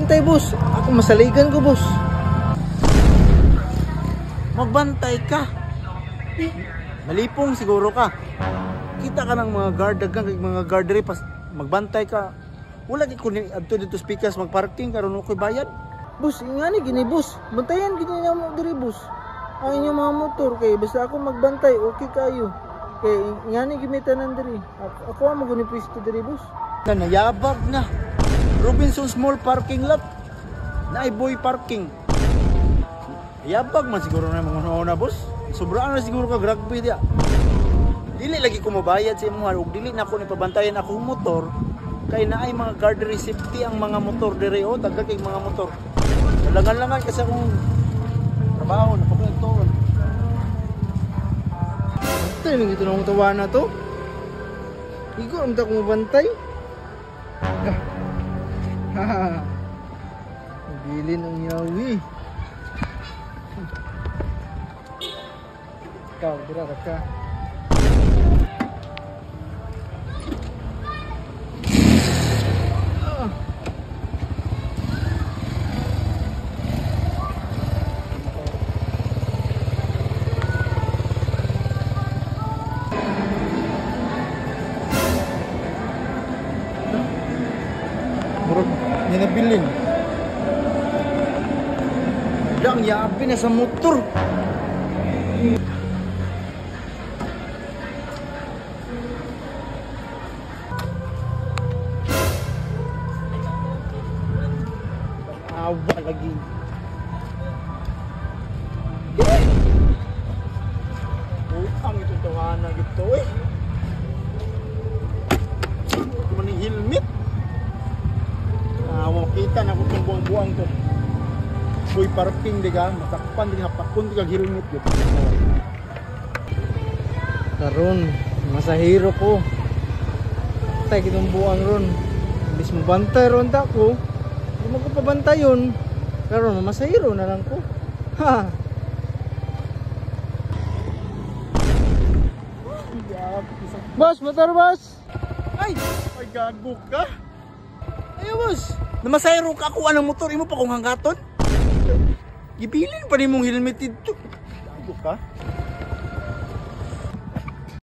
Magbantay, boss. Ako masaligan ko, boss. Magbantay ka. Malipong siguro ka. Kita ka ng mga guard, daghan kay mga guard diri pas magbantay ka. Wala gid ko ni adto dito speakers magparking karon ako'y bayad. Boss, ingani gini, boss. Bantayan gini na mo diri, boss. Ang inyong mga motor kay basta ako magbantay, okay kayo. Kay ingani gimitanan diri. Ako ang maguni pwesto diri, boss. Na nayabag na. Robinson's Mall parking lot. Naay boy parking. Yabag man siguro na mga una, boss. Sobraan na siguro ka rugby diya. Dili lagi ko mabayad sa imong ug dili na ako ni pabantayan akong motor kay naay mga guard safety ang mga motor diri oh, daghan kay mga motor. Langan-langan kasi akong trabaho na pagtuon. Bantay lang ito ng tawa na to. Igo ang ta ko mabantay. Ha. Bilin ang yawi. Ikaw, dira ra ka. Murag ninabilin. Dang yabi na sa motor. Awa lagi. Utang itong tawanan gitu eh. Kumaning helmet. Kita na kung buang-buang to. Boy parking di ka, matakpan di ka, hapakon di ka helmet yun. Karon, masahiro ko. Tay kitong buang ron. Imbis mo bantay ron ta ko, di mo ko pabantay yun. Karon, masahiro na lang ko. Ha. Boss, motor boss. Ay, ay gago ka. Ayo boss. Namasayro ka ako anong motor imo pa kung hanggaton. Gibilin pa nimong helmet dito. Gago ka.